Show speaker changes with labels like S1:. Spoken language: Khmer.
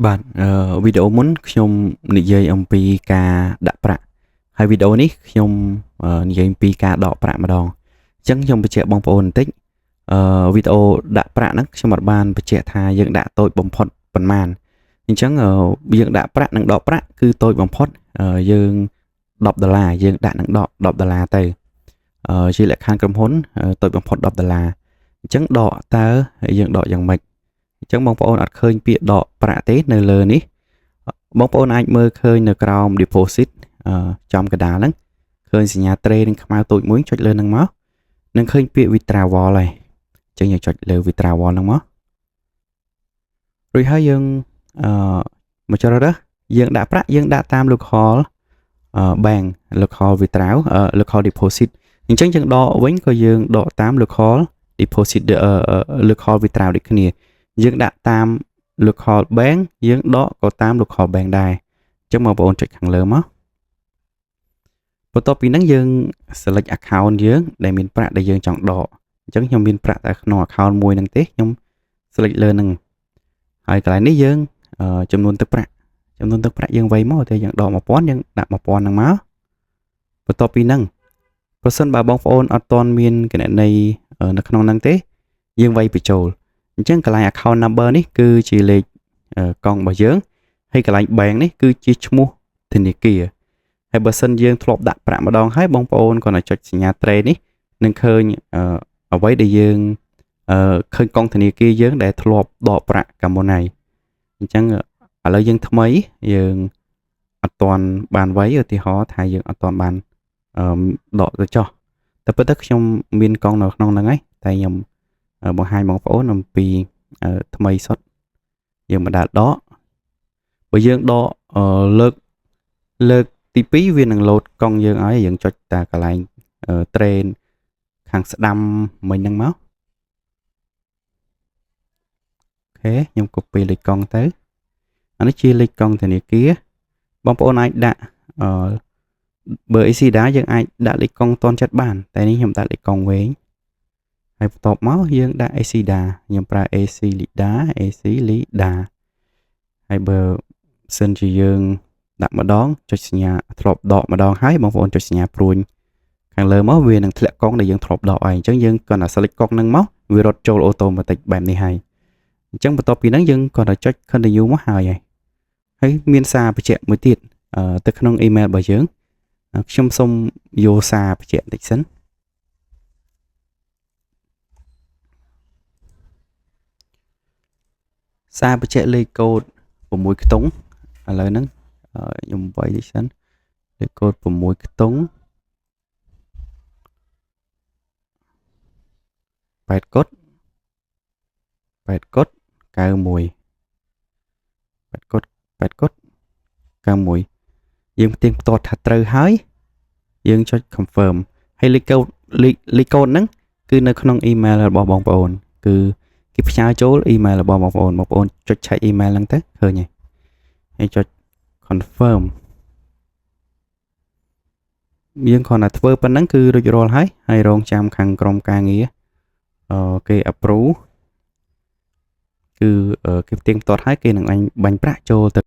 S1: បាទវីដេអូមុនខ្ញុំនិយាយអំពីការដាក់ប្រាក់ហើយវីដេអូនេះខ្ញុំនិយាយអំពីការដកប្រាក់ម្ដងអញ្ចឹងខ្ញុំបញ្ជាក់បងប្អូនបន្តិចវីដេអូដាក់ប្រាក់ហ្នឹងខ្ញុំអត់បានបញ្ជាក់ថាយើងដាក់តូចបំផុតប៉ុន្មានអញ្ចឹងយើងដាក់ប្រាក់និងដកប្រាក់គឺតូចបំផុតយើង10ដុល្លារយើងដាក់នឹងដក10ដុល្លារទៅជាលក្ខខណ្ឌក្រុមហ៊ុនតូចបំផុត10ដុល្លារអញ្ចឹងដកតើយើងដកយ៉ាងម៉េចអញ្ចឹងបងប្អូនអត់ឃើញពាក្យដកប្រាក់ទេនៅលើនេះបងប្អូនអាចមើលឃើញនៅក្រោម deposit ចំកណ្ដាលហ្នឹងឃើញសញ្ញាត្រេនឹងខ្មៅតូចមួយចុចលើហ្នឹងមកនឹងឃើញពាក្យ withdrawal ហើយអញ្ចឹងយើងចុចលើ withdrawal ហ្នឹងមករួចហើយយើងអឺមកជ្រើសរើសយើងដាក់ប្រាក់យើងដាក់តាម local bank local withdrawal local deposit អញ្ចឹងយើងដកវិញក៏យើងដកតាម local deposit local withdrawal ដូចគ្នាយើងដាក់តាម local bank យើងដកក៏តាម local bank ដែរអញ្ចឹងបងប្អូនចុចខាងលើមកបន្ទាប់ពីហ្នឹងយើង select account យើងដែលមានប្រាក់ដែលយើងចង់ដកអញ្ចឹងខ្ញុំមានប្រាក់តែក្នុង account មួយហ្នឹងទេខ្ញុំ select លើហ្នឹងហើយកន្លែងនេះយើងចំនួនទឹកប្រាក់ចំនួនទឹកប្រាក់យើងវៃមកតែយើងដក1000យើងដាក់1000ហ្នឹងមកបន្ទាប់ពីហ្នឹងប្រសិនបើបងប្អូនអត់ទាន់មានគណនីនៅក្នុងហ្នឹងទេយើងវាយបញ្ចូលអញ្ចឹងកន្លែង account number នេះគឺជាលេខកង់របស់យើងហើយកន្លែង bank នេះគឺជាឈ្មោះធនាគារហើយបើសិនយើងធ្លាប់ដាក់ប្រាក់ម្ដងហើយបងប្អូនគ្រាន់តែចុចសញ្ញាត្រេនេះនឹងឃើញអ្វីដែលយើងឃើញកងធនាគារយើងដែលធ្លាប់ដកប្រាក់កាលមុនហើយអញ្ចឹងឥឡូវយើងថ្មីយើងអត់ទាន់បានវៃឧទាហរណ៍ថាយើងអត់ទាន់បានដកទៅចោះតែពិតទៅខ្ញុំមានកងនៅក្នុងហ្នឹងហើយតែខ្ញុំបង្ហាញបងប្អូនអំពីថ្មីសុទ្ធយើងមិនដែលដកបើយើងដកលើកលើកទី2វានឹងលោតកង់យើងឲ្យយើងចុចតាកន្លែង train ខាងស្ដាំមិញហ្នឹងមកអូខេខ្ញុំ copy លេខកង់ទៅអានេះជាលេខកង់ធនាគារបងប្អូនអាចដាក់អឺបើ ACLEDA យើងអាចដាក់លេខកង់តនចិត្តបានតែនេះខ្ញុំដាក់លេខកង់វែងហើយបន្ទាប់មកយើងដាក់ ACLEDA ខ្ញុំប្រើ ACLEDA ACLEDA ហើយបើសិនជាយើងដាក់ម្ដងចុចសញ្ញាធ្លាប់ដកម្ដងហើយបងប្អូនចុចសញ្ញាព្រួញខាងលើមកវានឹងធ្លាក់កង់ដែលយើងធ្លាប់ដកហើយអញ្ចឹងយើងគ្រាន់តែ select កង់ហ្នឹងមកវារត់ចូល automatic បែបនេះហើយអញ្ចឹងបន្ទាប់ពីហ្នឹងយើងគ្រាន់តែចុច continue មកហើយហើយហើយមានសារបញ្ជាក់មួយទៀតទៅក្នុង email របស់យើងខ្ញុំសូមយកសារបញ្ជាក់បន្តិចសិនសារបញ្ជាក់លេខកូដ6ខ្ទង់ឥឡូវហ្នឹងខ្ញុំវាយតិចសិនលេខកូដ6ខ្ទង់8កុដ8កុដ91 8កុដ8កុដ91យើងផ្ទៀងផ្ទាត់ថាត្រូវហើយយើងចុច confirm ហើយលេខកូដលេខកូដហ្នឹងគឺនៅក្នុង email របស់បងប្អូនគឺគេផ្ញើចូល email របស់បងប្អូនបងប្អូនចុចឆែក email ហ្នឹងទៅឃើញហើយហើយចុច confirm យើងគ្រាន់តែធ្វើប៉ុណ្ណឹងគឺរួចរាល់ហើយហើយរងចាំខាងក្រុមការងារគេ approve គឺគេផ្ទៀងផ្ទាត់ហើយគេនឹងបាញ់ប្រាក់ចូលទៅ